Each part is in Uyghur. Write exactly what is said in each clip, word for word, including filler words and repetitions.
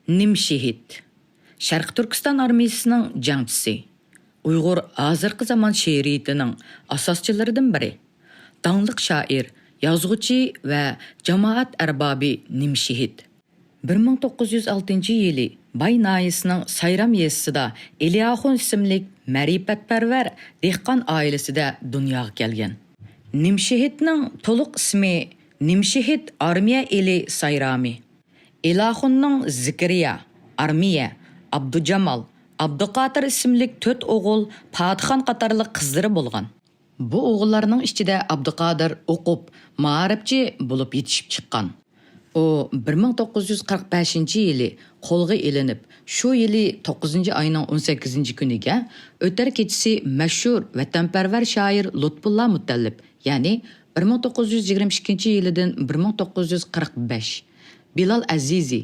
نىمشېھىت. شەرقىي تۈركىستان ئارمىيىسىنىڭ جەڭچىسى. ئۇيغۇر ھازىرقى زامان شېئىرىيىتىنىڭ ئاساسچىلىرىدىن بىرى. داڭلىق شائىر، يازغۇچى ۋە جامائەت ئەربابى نىمشېھىت. بىر مىڭ توققۇز يۈز ئالتىنچى يىلى باي ناھىيەسىنىڭ سايرام يېزىسىدا ئېلى ئاخۇن ئىسىملىك مەرىپەتپەرۋەر دېھقان ئائىلىسىدە دۇنياغا كەلگەن. نىمشېھىتنىڭ تولۇق ئىسمى نىمشېھىت ئارمىيە ئېلى سايرامى. ئېلى ئاخۇننىڭ زىكرىيا، ئارمىيە، ئابدۇجامال، ئابدۇقادىر ئىسىملىك تۆت ئوغۇل پاتىخان قاتارلىق قىزلىرى بولغان. بۇ ئوغۇللارنىڭ ئىچىدە ئابدۇقادىر ئوقۇپ، مائارىپچى بولۇپ يېتىشىپ چىققان. ئۇ بىر مىڭ توققۇز يۈز قىرىق بەشىنچى يىلى قولغا ئېلىنىپ، شۇ يىلى توققۇزىنچى ئاينىڭ ئون سەككىزىنچى كۈنىگە ئۆتەر كېچىسى مەشھۇر ۋەتەنپەرۋەر شائىر لۇتپۇللا مۇتەللىپ، يەنى بىر مىڭ توققۇز يۈز يىگىرمە ئىككىنچى يىلىدىن بىر مىڭ توققۇز يۈز قىرىق بەش، بىلال ئەزىزى،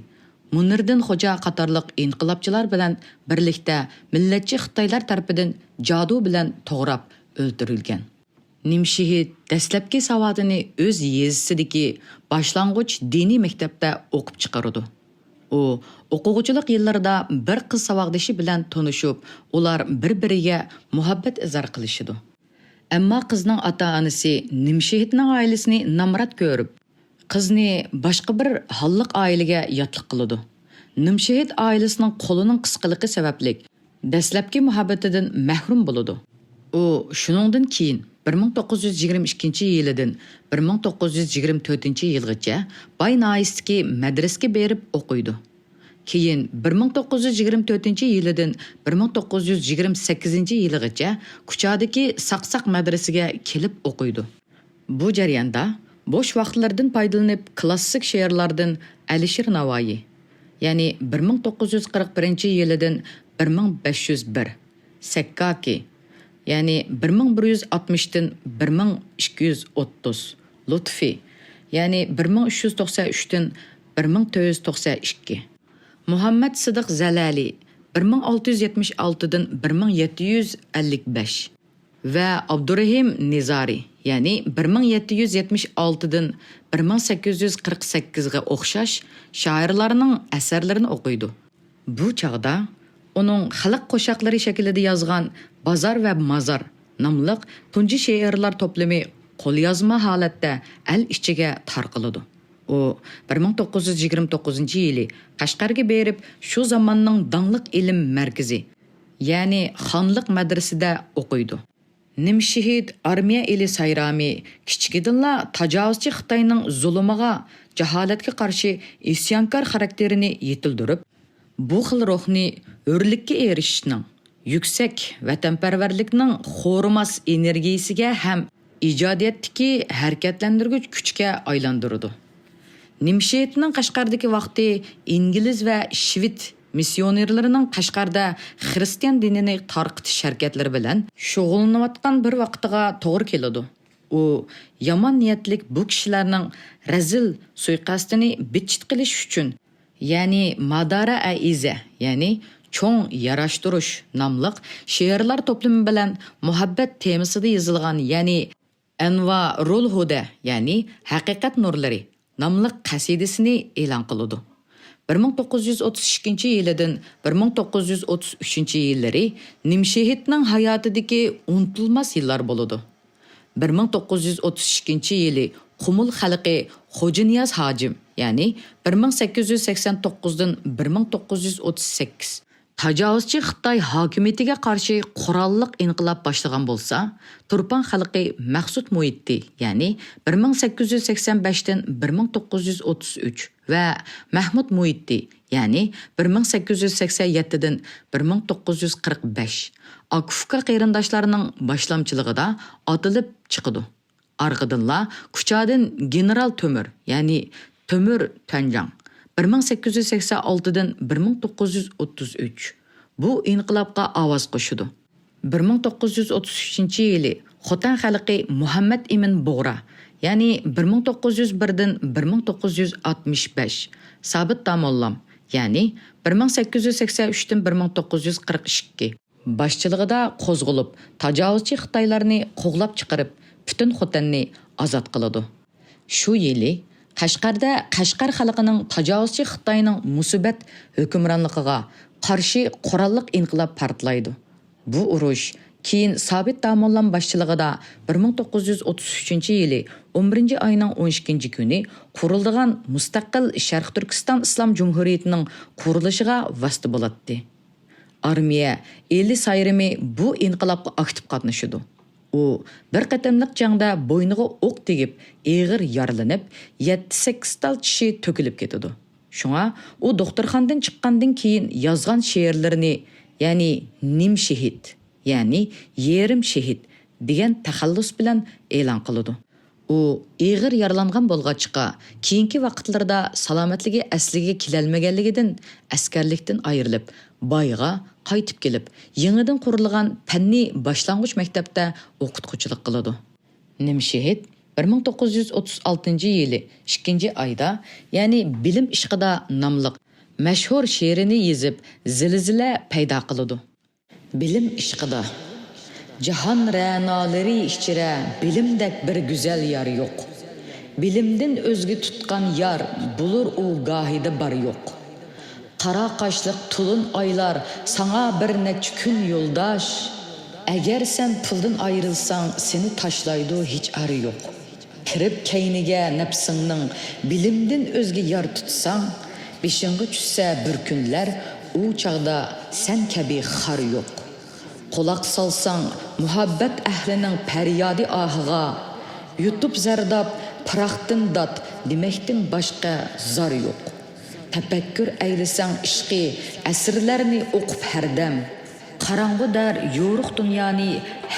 مۇنىردىن خوجا قاتارلىق ئىنقىلابچىلار بىلەن بىرلىكتە مىللەتچى خىتايلار تەرىپىدىن جادۇ بىلەن توغراپ ئۆلتۈرۈلگەن. نىمشېھىت دەسلەپكى ساۋاتىنى ئۆز يېزىسىدىكى باشلانغۇچ دىنىي مەكتەپتە ئوقۇپ چىقىرىدۇ. ئۇ ئوقۇغۇچىلىق يىللىرىدا بىر قىز ساۋاقدىشى بىلەن تونۇشۇپ، ئۇلار بىر-بىرىگە مۇھەببەت ئىزھار قىلىشىدۇ. ئەمما قىزنىڭ ئاتا-ئانىسى نىمشېھىتنىڭ ئائىلىسىنى نامرات كۆرۈپ، قىزنى باشقا بىر ھاللىق ئائىلىگە ياتلىق قىلىدۇ. نىمشېھىت ئائىلىسىنىڭ قولىنىڭ قىسقىلىقى سەۋەبلىك، دەسلەپكى مۇھەببىتىدىن مەھرۇم بولىدۇ. ئۇ شۇنىڭدىن كېيىن بىر مىڭ توققۇز يۈز يىگىرمە ئىككىنچى يىلىدىن بىر مىڭ توققۇز يۈز يىگىرمە تۆتىنچى يىلغىچە باي ناھىيەسىدىكى مەدرىسىگە بېرىپ ئوقۇيدۇ. كېيىن بىر مىڭ توققۇز يۈز يىگىرمە تۆتىنچى يىلىدىن بىر مىڭ توققۇز يۈز يىگىرمە سەككىزىنچى يىلىغىچە كۇچادىكى ساقساق مەدرىسىگە كېلىپ ئوقۇيدۇ. بۇ جەرياندا بوش ۋاقىتلىرىدىن پايدىلىنىپ كلاسسىك شېئىرلاردىن ئەلىشىر ناۋايى، يەنى بىر مىڭ توققۇز يۈز قىرىق بىرىنچى يىلىدىن بىر مىڭ بەش يۈز بىر، سەككاكى، يەنى بىر مىڭ بىر يۈز ئاتمىشتىن بىر مىڭ ئىككى يۈز ئوتتۇز، لۇتفى، يەنى بىر مىڭ ئۈچ يۈز توقسان ئۈچتىن بىر مىڭ تۆت يۈز توقسان ئىككى، مۇھەممەد سىدىق زەلەلى، بىر مىڭ ئالتە يۈز يەتمىش ئالتىدىن بىر مىڭ يەتتە يۈز ئەللىك بەش، ۋە ئابدۇرېھىم نىزارى، يەنى بىر مىڭ يەتتە يۈز يەتمىش ئالتىدىن بىر مىڭ سەككىز يۈز قىرىق سەككىزگە ئوخشاش شائىرلارنىڭ ئەسەرلىرىنى ئوقۇيدۇ. بۇ چاغدا ئۇنىڭ خەلق قوشاقلىرى شەكلىدە يازغان بازار ۋە مازار ناملىق تۇنجى شېئىرلار توپلىمى قوليازما ھالەتتە ئەل ئىچىگە تارقىلىدۇ. ئۇ بىر مىڭ توققۇز يۈز يىگىرمە توققۇزىنچى يىلى قەشقەرگە بېرىپ، شۇ زاماننىڭ داڭلىق ئىلىم مەركىزى، يەنى خانلىق مەدرىسىدە ئوقۇيدۇ. نىمشېھىت ئارمىيە ئېلى سايرامى كىچىكىدىنلا تاجاۋۇزچى خىتاينىڭ زۇلۇمىغا، جاھالەتكە قارشى ئىسيانكار خاراكتېرىنى يېتىلدۈرۈپ، بۇ خىل روھنى ھۆرلۈككە ئېرىشىشنىڭ، يۈكسەك ۋەتەنپەرۋەرلىكنىڭ خورىماس ئېنېرگىيىسىگە ھەم ئىجادىيەتتىكى ھەرىكەتلەندۈرگۈچ كۈچكە ئايلاندۇرىدۇ. نىمشېھىتنىڭ قەشقەردىكى ۋاقتى ئىنگلىز ۋە شۋېد مىسسىيونېرلىرىنىڭ قەشقەردە خىرىستىيان دىنىنى تارقىتىش ھەرىكەتلىرى بىلەن شۇغۇللىنىۋاتقان بىر ۋاقتىغا توغرا كېلىدۇ. ئۇ يامان نىيەتلىك بۇ كىشىلەرنىڭ رەزىل سۇيىقەستىنى بىتچىت قىلىش ئۈچۈن، يەنى مادارا ئەئىزە، يەنى چوڭ ياراشتۇرۇش ناملىق شېئىرلار توپلىمى بىلەن مۇھەببەت تېمىسىدا يېزىلغان، يەنى ئەنۋارۇل ھۇدە، يەنى ھەقىقەت نۇرلىرى ناملىق قەسىدىسىنى ئېلان قىلىدۇ. بىر مىڭ توققۇز يۈز ئوتتۇز ئىككىنچى يىلىدىن بىر مىڭ توققۇز يۈز ئوتتۇز ئۈچىنچى يىللىرى نىمشېھىتنىڭ ھاياتىدىكى ئۇنتۇلماس يىللار بولىدۇ. بىر مىڭ توققۇز يۈز ئوتتۇز ئىككىنچى يىلى قۇمۇل خەلقى خوجانىياز ھاجىم، يەنى بىر مىڭ سەككىز يۈز سەكسەن توققۇزدىن بىر مىڭ توققۇز يۈز ئوتتۇز سەككىز، تاجاۋۇزچى خىتاي ھاكىمىيىتىگە قارشى قوراللىق ئىنقىلاب باشلىغان بولسا، تۇرپان خەلقى مەخسۇت مۇھىتى، يەنى بىر مىڭ سەككىز يۈز سەكسەن بەشتىن بىر مىڭ توققۇز يۈز ئوتتۇز ئۈچ ۋە مەھمۇت مۇھىتى، يەنى بىر مىڭ سەككىز يۈز سەكسەن يەتتىدىن بىر مىڭ توققۇز يۈز قىرىق بەش، ئاكا-ئۇكا قېرىنداشلارنىڭ باشلامچىلىقىدا ئاتىلىپ چىقىدۇ. ئارقىدىنلا كۇچادىن گېنېرال تۆمۈر، يەنى تۆمۈر تۈەنجاڭ، بىر مىڭ سەككىز يۈز سەكسەن ئالتىدىن بىر مىڭ توققۇز يۈز ئوتتۇز ئۈچ بۇ ئىنقىلابقا ئاۋاز قوشىدۇ. بىر مىڭ توققۇز يۈز ئوتتۇز ئۈچىنچى يىلى خوتەن خەلقى مۇھەممەد ئىمىن بۇغرا، يەنى بىر مىڭ توققۇز يۈز بىردىن بىر مىڭ توققۇز يۈز ئاتمىش بەش، سابىت داموللام، يەنى بىر مىڭ سەككىز يۈز سەكسەن ئۈچتىن بىر مىڭ توققۇز يۈز قىرىق ئىككى، باشچىلىقىدا قوزغىلىپ، تاجاۋۇزچى خىتايلارنى قوغلاپ چىقىرىپ، پۈتۈن خوتەننى ئازاد قىلىدۇ. شۇ يىلى قەشقەردە قەشقەر خەلقىنىڭ تاجاۋۇزچى خىتاينىڭ مۇسىبەت ھۆكۈمرانلىقىغا قارشى قوراللىق ئىنقىلاب پارتلايدۇ. بۇ ئۇرۇش كېيىن سابىت داموللام باشچىلىقىدا بىر مىڭ توققۇز يۈز ئوتتۇز ئۈچىنچى يىلى ئون بىرىنچى ئاينىڭ ئون ئىككىنچى كۈنى قۇرۇلىدىغان مۇستەقىل شەرقىي تۈركىستان ئىسلام جۇمھۇرىيىتىنىڭ قۇرۇلۇشىغا ۋاسىتە بولاتتى. ئارمىيە ئېلى سايرىمى بۇ ئىنقىلابقا ئاكتىپ قاتنىشىدۇ. ئۇ بىر قېتىملىق جەڭدە بوينىغا ئوق تېگىپ، ئېغىر يارىلىنىپ، يەتتە-سەككىز تال چىشى تۆكۈلۈپ كېتىدۇ. شۇڭا ئۇ دوختۇرخانىدىن چىققاندىن كېيىن يازغان شېئىرلىرىنى، يەنى نىم شېھىت، يەنى يېرىم شېھىت دېگەن تەخەللۇس بىلەن ئېلان قىلىدۇ. ئۇ ئېغىر يارىلانغان بولغاچقا، كېيىنكى ۋاقىتلىرىدا سالامەتلىكى ئەسلىگە كېلەلمىگەنلىكىدىن ئەسكەرلىكتىن ئايرىلىپ، بايغا قايتىپ كېلىپ، يېڭىدىن قۇرۇلغان پەننىي باشلانغۇچ مەكتەپتە ئوقۇتقۇچىلىق قىلىدۇ. نىم شېھىت بىر مىڭ توققۇز يۈز ئوتتۇز ئالتىنچى يىلى ئىككىنچى ئايدا، يەنى بىلىم ئىشقىدا ناملىق مەشھۇر شېئىرىنى يېزىپ، زىلزىلە پەيدا قىلىدۇ. بىلىم ئىشقىدا. جاھان رەنالىرى ئىچرە بىلىمدەك بىر گۈزەل يار يوق. بىلىمدىن ئۆزگە تۇتقان يار بولۇر ئۇ گاھىدا بار يوق. قارا قاشلىق تولۇن ئايلار ساڭا بىر نەچچە كۈن يولداش. ئەگەر سەن پۇلدىن ئايرىلساڭ، سېنى تاشلايدۇ ھېچ ئارا يوق. كىرىپ كەينىگە نەپسىڭنىڭ، بىلىمدىن ئۆزگە يار تۇتساڭ، بېشىڭغا چۈشسە بىر كۈنلەر، ئۇ چاغدا سەن كەبى خار يوق. قۇلاق سالساڭ مۇھەببەت ئەھلىنىڭ پەريادى ئاھىغا، يۇتۇپ زەرداب پىراقتىن داد دېمەكتىن باشقا زار يوق. تەپەككۇر ئەيلىسەڭ ئىشقىي ئەسىرلەرنى ئوقۇپ ھەردەم، قاراڭغۇ دەر يورۇق دۇنيانى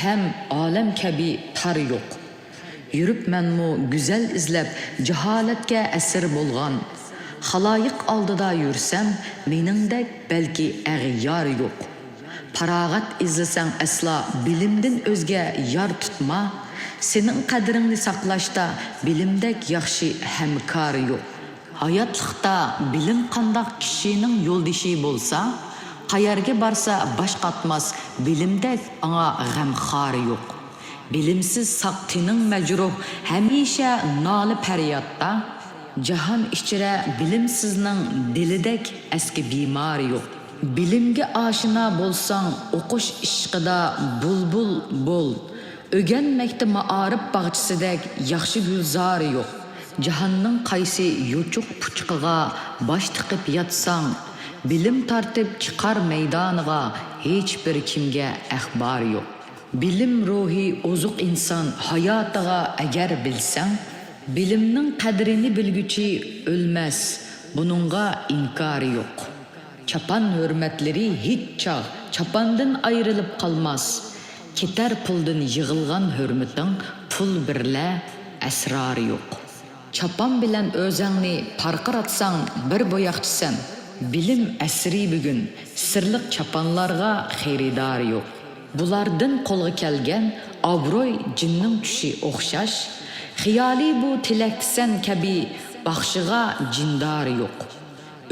ھەم ئالەم كەبى تار يوق. يۈرۈپمەنمۇ گۈزەل ئىزلەپ جاھالەتكە ئەسىر بولغان، خالايىق ئالدىدا يۈرسەم مېنىڭدەك بەلكى ئەغيار يوق. پاراغەت ئىزلىسەڭ ئەسلا بىلىمدىن ئۆزگە يار تۇتما، سېنىڭ قەدرىڭنى ساقلاشتا بىلىمدەك ياخشى ھەمكار يوق. ھاياتلىقتا بىلىم قانداق كىشىنىڭ يولدىشى بولسا، قەيەرگە بارسا باش قاتماس، بىلىمدەك ئاڭا غەمخار يوق. بىلىمسىز ساق تېنىڭ مەجرۇھ، ھەمىشە نالە پەريادتا. جاھان ئىچرە بىلىمسىزنىڭ دىلىدەك ئەسكى بىمار يوق. بىلىمگە ئاشنا بولساڭ، ئوقۇش ئىشقىدا بۇلبۇل بول. ئۆگەنمەكتە مائارىپ باغچىسىدەك ياخشى گۈلزارى يوق. جاھاننىڭ قايسى يوچۇق پۇچىقىغا باش تىقىپ ياتساڭ، بىلىم تارتىپ چىقار مەيدانىغا ھېچبىر كىمگە ئەخبار يوق. بىلىم روھى ئوزۇق ئىنسان ھاياتىغا ئەگەر بىلسەڭ، بىلىمنىڭ قەدرىنى بىلگۈچى ئۆلمەس، بۇنىڭغا ئىنكارى يوق. چاپان ھۆرمەتلىرى ھېچ چاغ چاپاندىن ئايرىلىپ قالماس. كېتەر پۇلدىن يىغىلغان ھۆرمىتىڭ، پۇل بىرلە، ئەسرارى يوق. چاپان بىلەن ئۆزەڭنى پارقىراتساڭ، بىر بوياقچىسەن. بىلىم ئەسىرى بۈگۈن، سىرلىق چاپانلارغا خېرىدارى يوق. بۇلاردىن قولغا كەلگەن ئابروي جىننىڭ چۈشى ئوخشاش. خىيالىي بۇ تىلەكتىسەن كەبى، باخشىغا جىندارى يوق.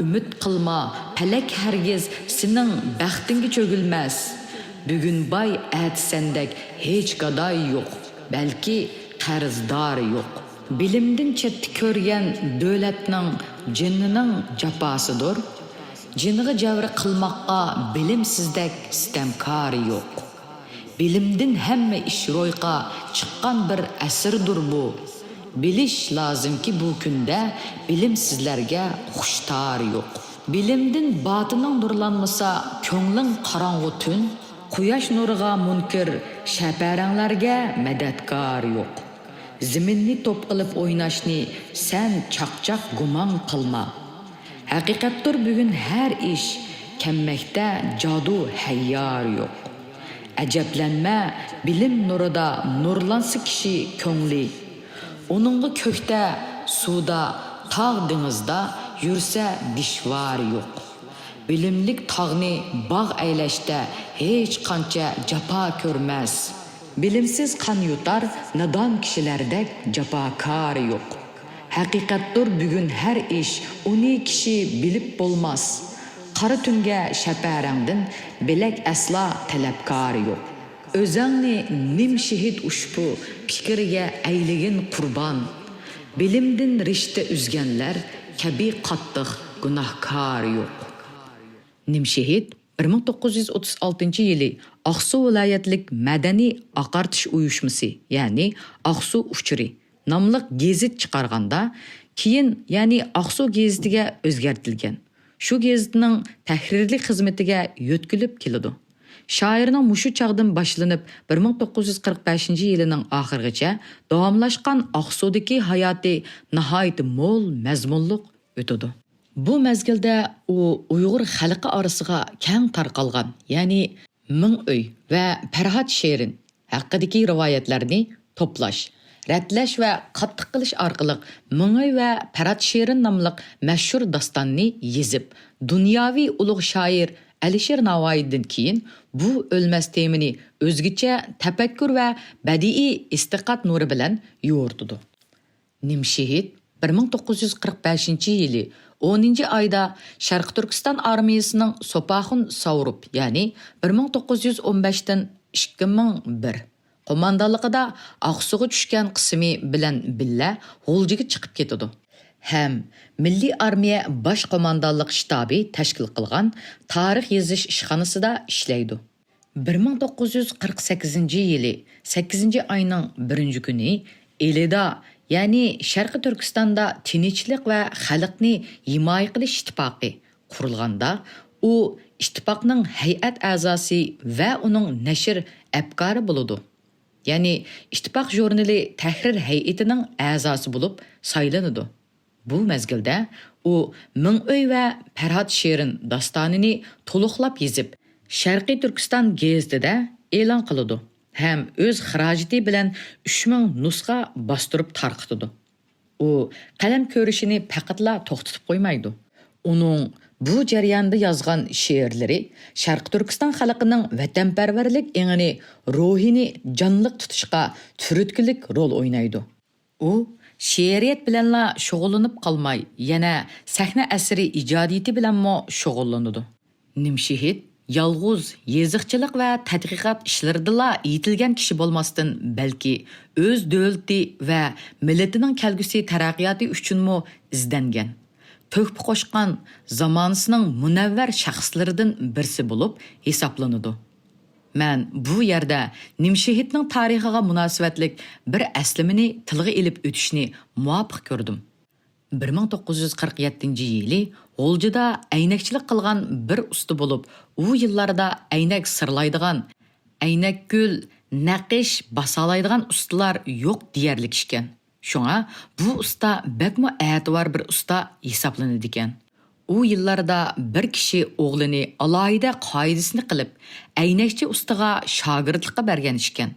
ئۈمىد قىلما، پەلەك ھەرگىز سېنىڭ بەختىڭگە چۆگۈلمەس. بۈگۈن باي، ئەتە سەندەك ھېچ گاداي يوق، بەلكى قەرزدارى يوق. بىلىمدىن چەتتە كۆرگەن دۆلەتنىڭ جېنىنىڭ جاپاسىدۇر. جېنىغا جەۋر قىلماققا بىلىمسىزدەك سىتەمكارى يوق. بىلىمدىن ھەممە ئىش رويغا چىققان بىر ئەسىردۇر بۇ. بىلىش لازىمكى، بۇ كۈندە بىلىمسىزلەرگە خۇشتار يوق. بىلىمدىن باتىنىڭ نۇرلانمىسا، كۆڭلۈڭ قاراڭغۇ تۈن. قۇياش نۇرىغا مۇنكىر شەپەرەڭلەرگە مەدەتكار يوق. زېمىننى توپ قىلىپ ئويناشنى سەن چاقچاق گۇمان قىلما. ھەقىقەتتۇر بۈگۈن ھەر ئىش، كەممەكتە جادۇ ھەييار يوق. ئەجەبلەنمە، بىلىم نۇرىدا نۇرلانسا كىشى كۆڭلى. ئۇنىڭغا كۆكتە، سۇدا، تاغ دېڭىزدا يۈرسە دىشۋار يوق. بىلىملىك تاغنى باغ ئەيلەشتە ھېچقانچە جاپا كۆرمەس. بىلىمسىز قان يۇتار، نادان كىشىلەردەك جاپاكار يوق. ھەقىقەتتۇر بۈگۈن ھەر ئىش، ئۇنى كىشى بىلىپ بولماس. قارا تۈنگە شەپەرەڭدىن بىلەك ئەسلا تەلەپكار يوق. ئۆزەڭنى نىم شېھىت ئۇشبۇ پىكىرگە ئەيلىگىن قۇربان. بىلىمدىن رىشتە ئۈزگەنلەر كەبى قاتتىق گۇناھكار يوق. نىمشېھىت بىر مىڭ توققۇز يۈز ئوتتۇز ئالتىنچى يىلى ئاقسۇ ۋىلايەتلىك مەدەنىي ئاقارتىش ئۇيۇشمىسى، يەنى ئاقسۇ ئۇچۇرى ناملىق گېزىت چىقارغاندا، كېيىن، يەنى ئاقسۇ گېزىتىگە ئۆزگەرتىلگەن. شۇ گېزىتنىڭ تەھرىرلىك خىزمىتىگە يۆتكىلىپ كېلىدۇ. شائىرنىڭ مۇشۇ چاغدىن باشلىنىپ، بىر مىڭ توققۇز يۈز قىرىق بەشىنچى يىلىنىڭ ئاخىرىغىچە داۋاملاشقان ئاقسۇدىكى ھاياتى ناھايىتى مول مەزمۇنلۇق ئۆتىدۇ. بۇ مەزگىلدە ئۇ ئۇيغۇر خەلقى ئارىسىغا كەڭ تارقالغان، يەنى مىڭ ئۆي ۋە پەرھات شېرىن ھەققىدىكى رىۋايەتلەرنى توپلاش، رەتلەش ۋە قاتتىق قىلىش ئارقىلىق مىڭ ئۆي ۋە پەرھات شېرىن ناملىق مەشھۇر داستاننى يېزىپ، دۇنياۋى ئۇلۇغ شائىر ئەلىشىر ناۋايىدىن كېيىن بۇ ئۆلمەس تېمىنى ئۆزگىچە تەپەككۇر ۋە بەدىئىي ئېستىقاد نۇرى بىلەن يورۇتىدۇ. نىمشېھىت بىر مىڭ توققۇز يۈز قىرىق بەشىنچى يىلى ئونىنچى ئايدا شەرقىي تۈركىستان ئارمىيىسىنىڭ سوپاخۇن ساۋرۇپ، يەنى بىر مىڭ توققۇز يۈز ئون بەشتىن ئىككى مىڭ بىر قوماندانلىقىدا ئاقسۇغا چۈشكەن قىسمى بىلەن بىللە غۇلجىغا چىقىپ كېتىدۇ ھەم مىللىي ئارمىيە باش قوماندانلىق شتابى تەشكىل قىلغان تارىخ يېزىش ئىشخانىسىدا ئىشلەيدۇ. بىر مىڭ توققۇز يۈز قىرىق سەككىزىنچى يىلى سەككىزىنچى ئاينىڭ بىرىنچى كۈنى ئىلىدا، يەنى شەرقىي تۈركىستاندا تىنچلىق ۋە خەلقنى ھىمايە قىلىش ئىتتىپاقى قۇرۇلغاندا، ئۇ ئىتتىپاقنىڭ ھەيئەت ئەزاسى ۋە ئۇنىڭ نەشر ئەپكارى بولىدۇ. يەنى ئىتتىپاق ژۇرنىلى تەھرىر ھەيئىتىنىڭ ئەزاسى بولۇپ سايلىنىدۇ. بۇ مەزگىلدە ئۇ مىڭ ئۆي ۋە پەرھات شېرىن داستانىنى تولۇقلاپ يېزىپ، شەرقىي تۈركىستان گېزىتىدە ئېلان قىلىدۇ ھەم ئۆز خىراجىتى بىلەن ئۈچ مىڭ نۇسخا باستۇرۇپ تارقىتىدۇ. ئۇ قەلەم كۆرۈشىنى پەقەتلا توختىتىپ قويمايدۇ. ئۇنىڭ بۇ جەرياندا يازغان شېئىرلىرى شەرقىي تۈركىستان خەلقىنىڭ ۋەتەنپەرۋەرلىك ئېڭىنى روھىنى جانلىق تۇتۇشقا تۈرتكىلىك رول ئوينايدۇ. ئۇ شېئىرىيەت بىلەنلا شۇغۇللىنىپ قالماي، يەنە سەھنە ئەسىرى ئىجادىيىتى بىلەنمۇ شۇغۇللىنىدۇ. نىمشېھىت يالغۇز يېزىقچىلىق ۋە تەتقىقات ئىشلىرىدىلا يېتىلگەن كىشى بولماستىن، بەلكى ئۆز دۆلىتى ۋە مىللىتىنىڭ كەلگۈسى تەرەققىياتى ئۈچۈنمۇ ئىزدەنگەن، تۆھپە قوشقان زامانىسىنىڭ مۇنەۋۋەر شەخسلىرىدىن بىرسى بولۇپ ھېسابلىنىدۇ. مەن بۇ يەردە نىمشېھىتنىڭ تارىخىغا مۇناسىۋەتلىك بىر ئەسلىمىنى تىلغا ئېلىپ ئۆتۈشنى مۇۋاپىق كۆردۈم. بىر مىڭ توققۇز يۈز قىرىق يەتتىنچى يىلى غۇلجىدا ئەينەكچىلىك قىلغان بىر ئۇستا بولۇپ، ئۇ يىللاردا ئەينەك سىرلايدىغان، ئەينەكگۈل، نەقىش باسالايدىغان ئۇستىلار يوق دېيەرلىك ئىكەن. شۇڭا بۇ ئۇستا بەكمۇ ئەتىۋار بىر ئۇستا ھېسابلىنىدىكەن. ئۇ يىللاردا بىر كىشى ئوغلىنى ئالاھىدە قائىدىسىنى قىلىپ، ئەينەكچى ئۇستىغا شاگىرتلىققا بەرگەن ئىكەن.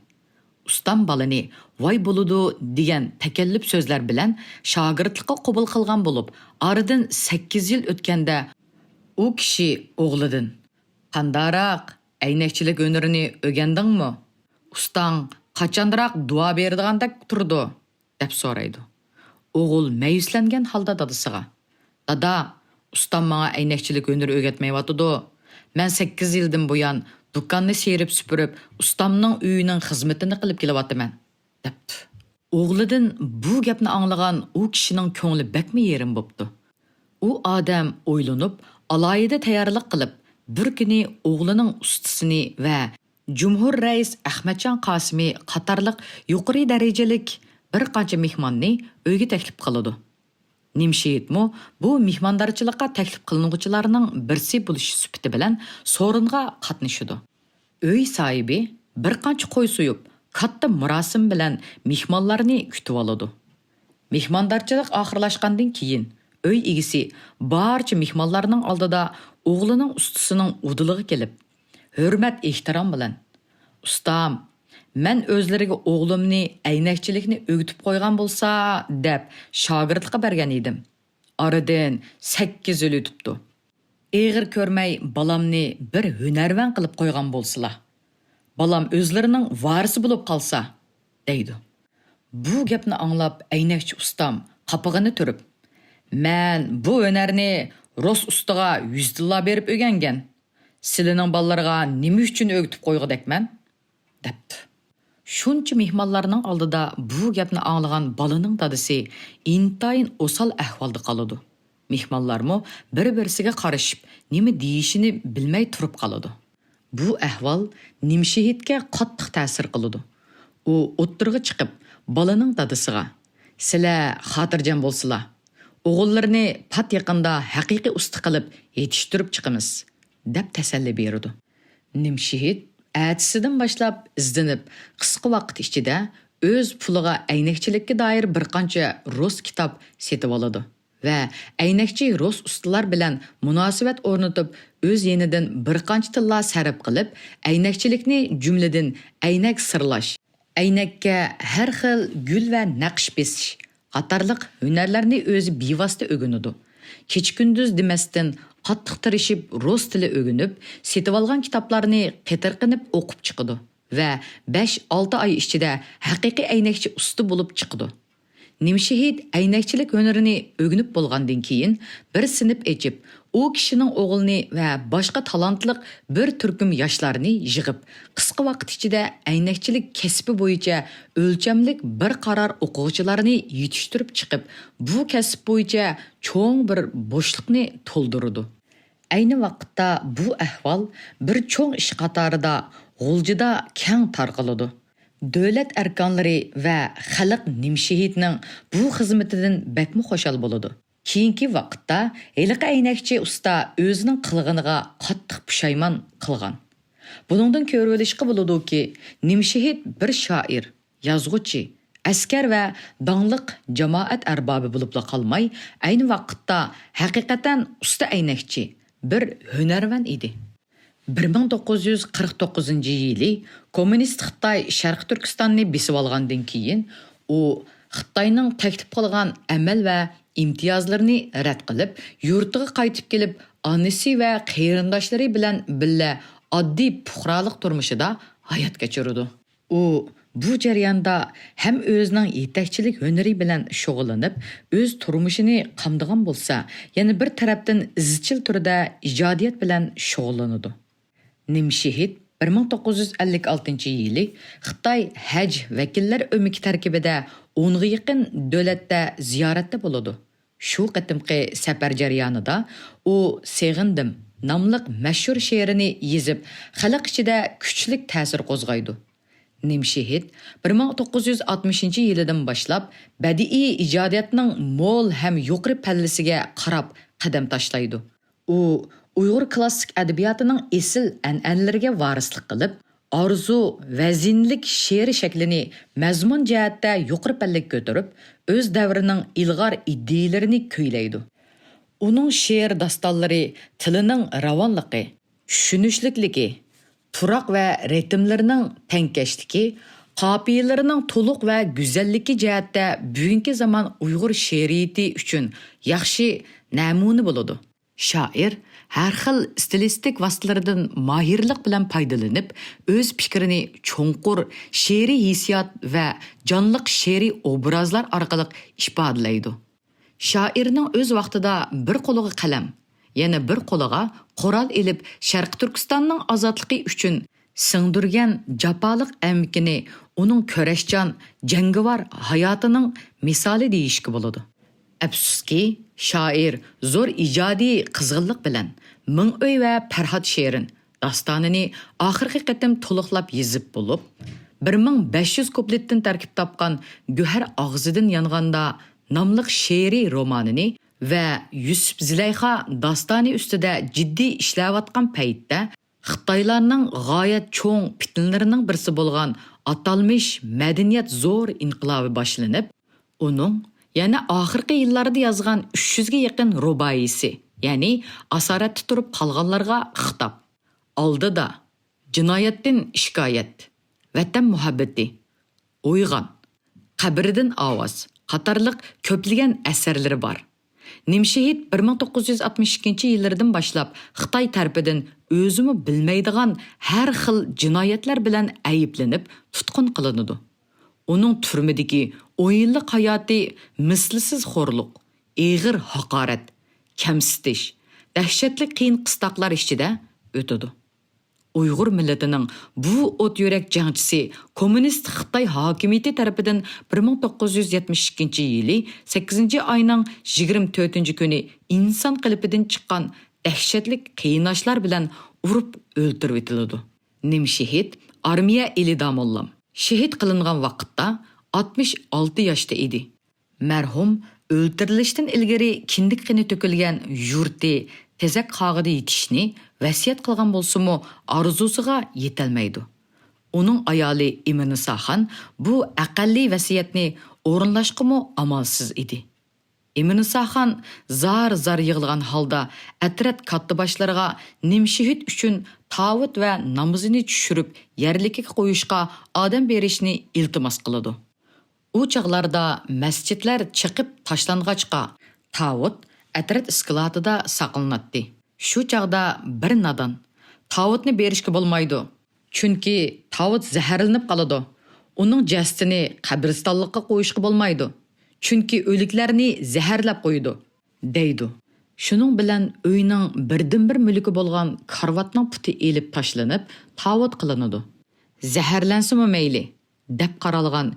ئۇستام بالىنى «ۋاي بولىدۇ» دېگەن تەكەللۇپ سۆزلەر بىلەن شاگىرتلىققا قوبۇل قىلغان بولۇپ، ئارىدىن سەككىز يىل ئۆتكەندە ئۇ كىشى ئوغلىدىن: «قانداراق، ئەينەكچىلىك ھۈنىرىنى ئۆگەندىڭمۇ؟ ئۇستاڭ قاچاندىراق دۇئا بېرىدىغاندەك تۇرىدۇ؟» دەپ سورايدۇ. ئوغۇل مەيۈسلەنگەن ھالدا دادىسىغا: «دادا، ئۇستام ماڭا ئەينەكچىلىك ھۈنىرى ئۆگەتمەيۋاتىدۇ. مەن سەككىز يىلدىن بۇيان دۇكاننى سىيرىپ سۈپۈرۈپ، ئۇستامنىڭ ئۆيىنىڭ خىزمىتىنى قىلىپ كېلىۋاتىمەن» دەپتۇ. ئوغلىدىن بۇ گەپنى ئاڭلىغان ئۇ كىشىنىڭ كۆڭلى بەكمۇ يېرىم بوپتۇ. ئۇ ئادەم ئويلىنىپ، ئالاھىدە تەييارلىق قىلىپ، بىر كۈنى ئوغلىنىڭ ئۇستىسىنى ۋە جۇمھۇر رەئىس ئەخمەتجان قاسىمى قاتارلىق يۇقىرى دەرىجىلىك بىر قانچە مېھماننى ئۆيگە تەكلىپ قىلىدۇ. نىمشېھىتمۇ بۇ مېھماندارچىلىققا تەكلىپ قىلىنغۇچىلارنىڭ بىرسى بولۇش سۈپىتى بىلەن سورۇنغا قاتنىشىدۇ. ئۆي ساھىبى بىر قانچە قوي سويۇپ، كاتتا مۇراسىم بىلەن مېھمانلارنى كۈتۈۋالىدۇ. مېھماندارچىلىق ئاخىرلاشقاندىن كېيىن، ئۆي ئىگىسى بارچە مېھمانلارنىڭ ئالدىدا ئوغلىنىڭ ئۇستىسىنىڭ ئۇدۇلىغا كېلىپ، ھۆرمەت-ئېھتىرام بىلەن: «ئۇستام، مەن ئۆزلىرىگە ئوغلۇمنى ئەينەكچىلىكنى ئۆگىتىپ قويغان بولسا» دەپ شاگىرتلىققا بەرگەن ئىدىم. ئارىدىن سەككىز يىل ئۆتۈپتۇ. «ئېغىر كۆرمەي بالامنى بىر ھۈنەرۋەن قىلىپ قويغان بولسىلا، بالام ئۆزلىرىنىڭ ۋارىسى بولۇپ قالسا» دەيدۇ. بۇ گەپنى ئاڭلاپ ئەينەكچى ئۇستام قاپىقىنى تۈرۈپ: «مەن بۇ ھۈنەرنى رۇس ئۇستىغا يۈز تىللا بېرىپ ئۆگەنگەن. سىلىنىڭ بالىلىرىغا نېمە ئۈچۈن ئۆگىتىپ قويغۇدەكمەن؟» دەپتۇ. شۇنچە مېھمانلارنىڭ ئالدىدا بۇ گەپنى ئاڭلىغان بالىنىڭ دادىسى ئىنتايىن ئوسال ئەھۋالدا قالىدۇ. مېھمانلارمۇ بىر-بىرسىگە قارىشىپ، نېمە دېيىشىنى بىلمەي تۇرۇپ قالىدۇ. بۇ ئەھۋال نىمشېھىتكە قاتتىق تەسىر قىلىدۇ. ئۇ ئوتتۇرىغا چىقىپ، بالىنىڭ دادىسىغا، «سىلەر خاتىرجەم بولسىلا، ئوغۇللىرىنى پات يېقىندا ھەقىقىي ئۇستا قىلىپ يېتىشتۈرۈپ چىقىمىز» دەپ تەسەللى بېرىدۇ. نىمشېھىت ئەتىسىدىن باشلاپ ئىزدىنىپ، قىسقا ۋاقىت ئىچىدە ئۆز پۇلىغا ئەينەكچىلىككە دائىر بىر قانچە رۇس كىتاب سېتىۋالىدۇ ۋە ئەينەكچى رۇس ئۇستىلار بىلەن مۇناسىۋەت ئورنىتىپ، ئۆز يېنىدىن بىر قانچە تىللا سەرپ قىلىپ، ئەينەكچىلىكنى، جۈملىدىن ئەينەك سىرلاش، ئەينەككە ھەر خىل گۈل ۋە نەقىش بېسىش قاتارلىق ھۈنەرلەرنى ئۆزى بىۋاسىتە ئۆگىنىدۇ. كېچە-كۈندۈز دېمەستىن قاتتىق تىرىشىپ رۇس تىلى ئۆگىنىپ، سېتىۋالغان كىتابلارنى قېتىرقىنىپ ئوقۇپ چىقىدۇ ۋە بەش-ئالتە ئاي ئىچىدە ھەقىقىي ئەينەكچى ئۇستا بولۇپ چىقىدۇ. نىمشېھىت ئەينەكچىلىك ھۈنىرىنى ئۆگىنىپ بولغاندىن كېيىن، بىر سىنىپ ئېچىپ، ئۇ كىشىنىڭ ئوغلىنى ۋە باشقا تالانتلىق بىر تۈركۈم ياشلارنى يىغىپ، قىسقا ۋاقىت ئىچىدە ئەينەكچىلىك كەسپى بويىچە ئۆلچەملىك بىر قارار ئوقۇغۇچىلارنى يېتىشتۈرۈپ چىقىپ، بۇ كەسىپ بويىچە چوڭ بىر بوشلۇقنى تولدۇرىدۇ. ئەينى ۋاقىتتا بۇ ئەھۋال بىر چوڭ ئىش قاتارىدا غۇلجىدا كەڭ تارقىلىدۇ. دۆلەت ئەركانلىرى ۋە خەلق نىمشېھىتنىڭ بۇ خىزمىتىدىن بەكمۇ خۇشال بولىدۇ. كېيىنكى ۋاقىتتا ھېلىقى ئەينەكچى ئۇستا ئۆزىنىڭ قىلغىنىغا قاتتىق پۇشايمان قىلغان. بۇنىڭدىن كۆرۈۋېلىشقا بولىدۇكى، نىمشېھىت بىر شائىر، يازغۇچى، ئەسكەر ۋە داڭلىق جامائەت ئەربابى بولۇپلا قالماي، ئەينى ۋاقىتتا ھەقىقەتەن ئۇستا ئەينەكچى، بىر ھۈنەرۋەن ئىدى. بىر مىڭ توققۇز يۈز قىرىق توققۇزىنچى يىلى كوممۇنىست خىتاي شەرقىي تۈركىستاننى بېسىۋالغاندىن كېيىن، ئۇ خىتاينىڭ تەكلىپ قىلغان ئەمەل ۋە ئىمتىيازلىرىنى رەت قىلىپ، يۇرتىغا قايتىپ كېلىپ، ئانىسى ۋە قېرىنداشلىرى بىلەن بىللە ئاددىي پۇقرالىق تۇرمۇشىدا ھايات كەچۈرىدۇ. ئۇ بۇ جەرياندا ھەم ئۆزىنىڭ يېتەكچىلىك ھۈنىرى بىلەن شۇغۇللىنىپ، ئۆز تۇرمۇشىنى قامدىغان بولسا، يەنە بىر تەرەپتىن ئىزچىل تۈردە ئىجادىيەت بىلەن شۇغۇللىنىدۇ. نىمشېھىت بىر مىڭ توققۇز يۈز ئەللىك ئالتىنچى يىلى خىتاي ھەج ۋەكىللەر ئۆمىكى تەركىبىدە ئونغا يېقىن دۆلەتتە زىيارەتتە بولىدۇ. شۇ قېتىمقى سەپەر جەريانىدا ئۇ سېغىندىم ناملىق مەشھۇر شېئىرىنى يېزىپ، خەلق ئىچىدە كۈچلۈك تەسىر قوزغايدۇ. نىمشېھىت بىر مىڭ توققۇز يۈز ئاتمىشىنچى يىلىدىن باشلاپ بەدىئىي ئىجادىيەتنىڭ مول ھەم يۇقىرى پەللىسىگە قاراپ قەدەم تاشلايدۇ. ئۇ ئۇيغۇر كلاسسىك ئەدەبىياتىنىڭ ئېسىل ئەنئەنىلىرىگە ۋارىسلىق قىلىپ، ئارزۇ، ۋەزىنلىك شېئىرىي شەكلىنى مەزمۇن جەھەتتە يۇقىرى پەللىگە كۆتۈرۈپ، ئۆز دەۋرىنىڭ ئىلغار ئىدىيىلىرىنى كۈيلەيدۇ. ئۇنىڭ شېئىر داستانلىرى تىلىنىڭ راۋانلىقى، چۈشىنىشلىكلىكى، پۇراق ۋە رىتىملىرىنىڭ تەڭكەشلىكى، قاپىيەلىرىنىڭ تولۇق ۋە گۈزەللىكى جەھەتتە بۈگۈنكى زامان ئۇيغۇر شېئىرىيىتى ئۈچۈن ياخشى نەمۇنە بولىدۇ. شائىر ھەر خىل ئىستىلىستىك ۋاسىتىلىرىدىن ماھىرلىق بىلەن پايدىلىنىپ، ئۆز پىكرىنى چوڭقۇر شېئىرىي ھېسسىيات ۋە جانلىق شېئىرىي ئوبرازلار ئارقىلىق ئىپادىلەيدۇ. شائىرنىڭ ئۆز ۋاقتىدا بىر قولىغا قەلەم، يەنە بىر قولىغا قورال ئېلىپ، شەرقىي تۈركىستاننىڭ ئازادلىقى ئۈچۈن سىڭدۈرگەن جاپالىق ئەمگىكىنى ئۇنىڭ كۈرەشچان، جەڭگىۋار ھاياتىنىڭ مىسالى دېيىشكە بولىدۇ. ئەپسۇسكى، شائىر زور ئىجادىي قىزغىنلىق بىلەن مىڭ ئۆي ۋە پەرھات شېرىن داستانىنى ئاخىرقى قېتىم تولۇقلاپ يېزىپ بولۇپ، بىر مىڭ بەش يۈز كۇپلېتتىن تەركىب تاپقان گۆھەر ئاغزىدىن يانغاندا ناملىق شېئىرىي رومانىنى ۋە يۈسۈپ زىلەيخا داستانى ئۈستىدە جىددىي ئىشلەۋاتقان پەيتتە، خىتايلارنىڭ غايەت چوڭ پىتنىلىرىنىڭ بىرسى بولغان ئاتالمىش مەدەنىيەت زور ئىنقىلابى باشلىنىپ، ئۇنىڭ يەنە ئاخىرقى يىللاردا يازغان ئۈچ يۈزگە يېقىن رۇبائىيسى، يەنى ئاسارەتتە تۇرۇپ قالغانلارغا خىتاب، ئالدىدا، جىنايەتتىن شىكايەت، ۋەتەن مۇھەببىتى، ئويغان، قەبرىدىن ئاۋاز قاتارلىق كۆپلىگەن ئەسەرلىرى بار. نىمشېھىت بىر مىڭ توققۇز يۈز ئاتمىش ئىككىنچى يىللىرىدىن باشلاپ خىتاي تەرىپىدىن ئۆزىمۇ بىلمەيدىغان ھەر خىل جىنايەتلەر بىلەن ئەيىبلىنىپ تۇتقۇن قىلىنىدۇ. ئۇنىڭ تۈرمىدىكى ئون يىللىق ھاياتى مىسلىسىز خورلۇق، ئېغىر ھاقارەت، كەمسىتىش، دەھشەتلىك قىيىن قىستاقلار ئىچىدە ئۆتىدۇ. ئۇيغۇر مىللىتىنىڭ بۇ ئوت يۈرەك جەڭچىسى كوممۇنىست خىتاي ھاكىمىيىتى تەرىپىدىن بىر مىڭ توققۇز يۈز يەتمىش ئىككىنچى يىلى سەككىزىنچى ئاينىڭ يىگىرمە تۆتىنچى كۈنى ئىنسان قېلىپىدىن چىققان دەھشەتلىك قىيناشلار بىلەن ئۇرۇپ ئۆلتۈرۈۋېتىلىدۇ. نىمشېھىت ئارمىيە ئېلى داموللام شېھىت قىلىنغان ۋاقىتتا ئاتمىش ئالتە ياشتا ئىدى. مەرھۇم ئۆلتۈرۈلۈشتىن ئىلگىرى كىندىك قېنى تۆكۈلگەن يۇرتى تېزەك قاغىدا يېتىشنى ۋەسىيەت قىلغان بولسىمۇ، ئارزۇسىغا يېتەلمەيدۇ. ئۇنىڭ ئايالى ئىمىرنىساخان بۇ ئەقەللىي ۋەسىيەتنى ئورۇنلاشقىمۇ ئامالسىز ئىدى. ئىمىرنىساخان زار-زار يىغلىغان ھالدا ئەترەت كاتتىباشلىرىغا نىمشېھىت ئۈچۈن تاۋۇت ۋە نامىزىنى چۈشۈرۈپ يەرلىكىگە قويۇشقا ئادەم بېرىشنى ئىلتىماس قىلىدۇ. ئۇ چاغلاردا مەسچىتلەر چېقىپ تاشلانغاچقا، تاۋۇت ئەترەت ئىسكىلاتىدا ساقلىناتتى. شۇ چاغدا بىر نادان «تاۋۇتنى بېرىشكە بولمايدۇ، چۈنكى تاۋۇت زەھەرلىنىپ قالىدۇ. ئۇنىڭ جەسىتىنى قەبرىستانلىققا قويۇشقا بولمايدۇ، چۈنكى ئۆلۈكلەرنى زەھەرلەپ قويىدۇ» دەيدۇ. شۇنىڭ بىلەن ئۆينىڭ بىردىنبىر مۈلكى بولغان كارىۋاتنىڭ پۇتى ئېلىپ تاشلىنىپ، تاۋۇت قىلىنىدۇ. «زەھەرلەنسىمۇ مەيلى» دەپ قارالغان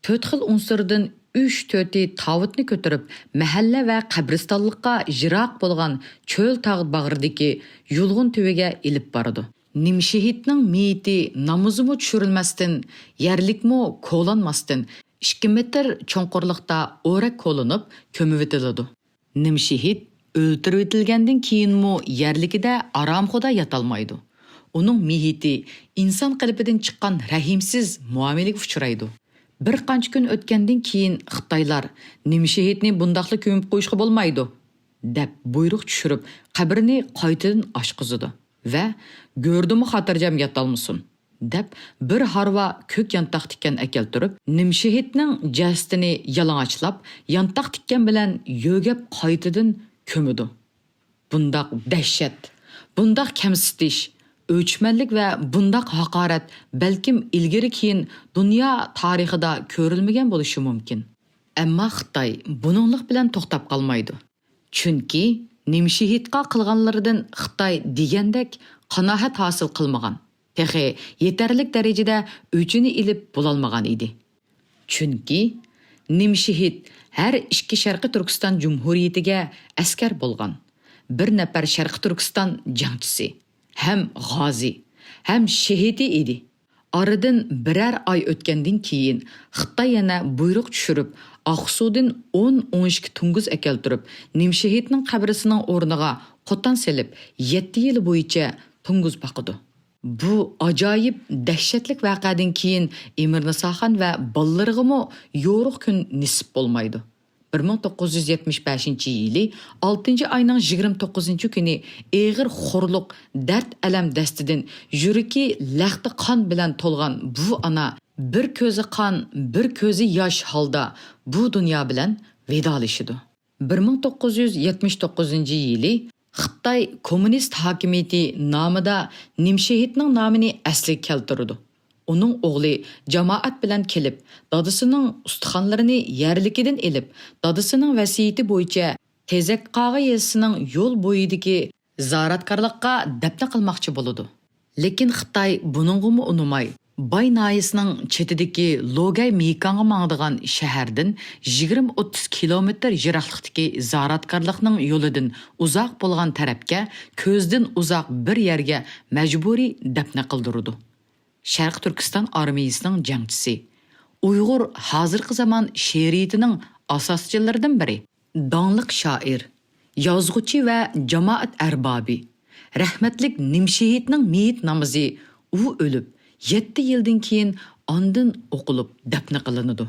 تۆت خىل ئۇنسۇردىن ئۈچ تۆتى تاۋۇتنى كۆتۈرۈپ، مەھەللە ۋە قەبرىستانلىققا يىراق بولغان چۆل تاغ باغرىدىكى يۇلغۇن تۈۋىگە ئېلىپ بارىدۇ. نىمشېھىتنىڭ مېيىتى نامىزىمۇ چۈشۈرۈلمەستىن، يەرلىكمۇ كولانماستىن، ئىككى مېتىر چوڭقۇرلۇقتا ئورەك كولىنىپ كۆمۈۋېتىلىدۇ. نىمشېھىت ئۆلتۈرۈۋېتىلگەندىن كېيىنمۇ يەرلىكىدە ئارامخۇدا ياتالمايدۇ. ئۇنىڭ مېيىتى ئىنسان قېلىپىدىن چىققان رەھىمسىز مۇئامىلىگە ئۇچرايدۇ. بىر قانچە كۈن ئۆتكەندىن كېيىن خىتايلار «نىمشېھىتنى بۇنداقلا كۆمۈپ قويۇشقا بولمايدۇ» دەپ بۇيرۇق چۈشۈرۈپ، قەبرىنى قايتىدىن ئاچقۇزىدۇ ۋە «گۆردىمۇ خاتىرجەم ياتالمىسۇن» دەپ، بىر ھارۋا كۆك يانتاق تىكەن ئەكەلتۈرۈپ، نىمشېھىتنىڭ جەسىتىنى يالىڭاچلاپ، يانتاق تىكەن بىلەن يۆگەپ قايتىدىن كۆمىدۇ. بۇنداق دەھشەت، بۇنداق كەمسىتىش، ئۆچمەنلىك ۋە بۇنداق ھاقارەت بەلكىم ئىلگىرى-كېيىن دۇنيا تارىخىدا كۆرۈلمىگەن بولۇشى مۇمكىن. ئەمما خىتاي بۇنىڭلىق بىلەن توختاپ قالمايدۇ. چۈنكى نىمشېھىتقا قىلغانلىرىدىن خىتاي دېگەندەك قانائەت ھاسىل قىلمىغان، تېخى يېتەرلىك دەرىجىدە ئۆچىنى ئېلىپ بولالمىغان ئىدى. چۈنكى نىمشېھىت ھەر ئىككى شەرقىي تۈركىستان جۇمھۇرىيىتىگە ئەسكەر بولغان، بىر نەپەر شەرقىي تۈركىستان جەڭچىسى، ھەم غازى، ھەم شېھىتى ئىدى. ئارىدىن بىرەر ئاي ئۆتكەندىن كېيىن، خىتاي يەنە بۇيرۇق چۈشۈرۈپ، ئاقسۇدىن ئون، ئون ئىككى توڭگۇز ئەكەلتۈرۈپ، نىمشېھىتنىڭ قەبرىسىنىڭ ئورنىغا قوتان سېلىپ، يەتتە يىل بويىچە توڭگۇز باقىدۇ. بۇ ئاجايىپ، دەھشەتلىك ۋەقەدىن كېيىن ئىمىرنىساخان ۋە بالىلىرىغىمۇ يورۇق كۈن نېسىپ بولمايدۇ. بىر مىڭ توققۇز يۈز يەتمىش بەشىنچى يىلى ئالتىنچى ئاينىڭ يىگىرمە توققۇزىنچى كۈنى ئېغىر خورلۇق، دەرد-ئەلەم دەستىدىن يۈرىكى لەختە قان بىلەن تولغان بۇ ئانا بىر كۆزى قان، بىر كۆزى ياش ھالدا بۇ دۇنيا بىلەن ۋىدالىشىدۇ. بىر مىڭ توققۇز يۈز يەتمىش توققۇزىنچى يىلى خىتاي كوممۇنىست ھاكىمىيىتى نامىدا نىمشېھىتنىڭ نامىنى ئەسلىگە كەلتۈرىدۇ. ئۇنىڭ ئوغلى جامائەت بىلەن كېلىپ، دادىسىنىڭ ئۇستىخانلىرىنى يەرلىكىدىن ئېلىپ، دادىسىنىڭ ۋەسىيىتى بويىچە تېزەكقاغا يېزىسىنىڭ يول بويىدىكى زاراتكارلىققا دەپنە قىلماقچى بولىدۇ. لېكىن خىتاي بۇنىڭغىمۇ ئۇنىماي، باي ناھىيەسىنىڭ چېتىدىكى لوگەي مېيكاڭغا ماڭىدىغان شەھەردىن يىگىرمە ئوتتۇز كىلومېتىر يىراقلىقتىكى زاراتكارلىقنىڭ يولىدىن ئۇزاق بولغان تەرەپكە، كۆزدىن ئۇزاق بىر يەرگە مەجبۇرىي دەپنە قىلدۇرىدۇ. شەرقىي تۈركىستان ئارمىيىسىنىڭ جەڭچىسى، ئۇيغۇر ھازىرقى زامان شېئىرىيىتىنىڭ ئاساسچىلىرىدىن بىرى، داڭلىق شائىر، يازغۇچى ۋە جامائەت ئەربابى، رەھمەتلىك نىمشېھىتنىڭ مېيىت نامىزى ئۇ ئۆلۈپ، يەتتە يىلدىن كېيىن ئاندىن ئوقۇلۇپ دەپنە قىلىنىدۇ.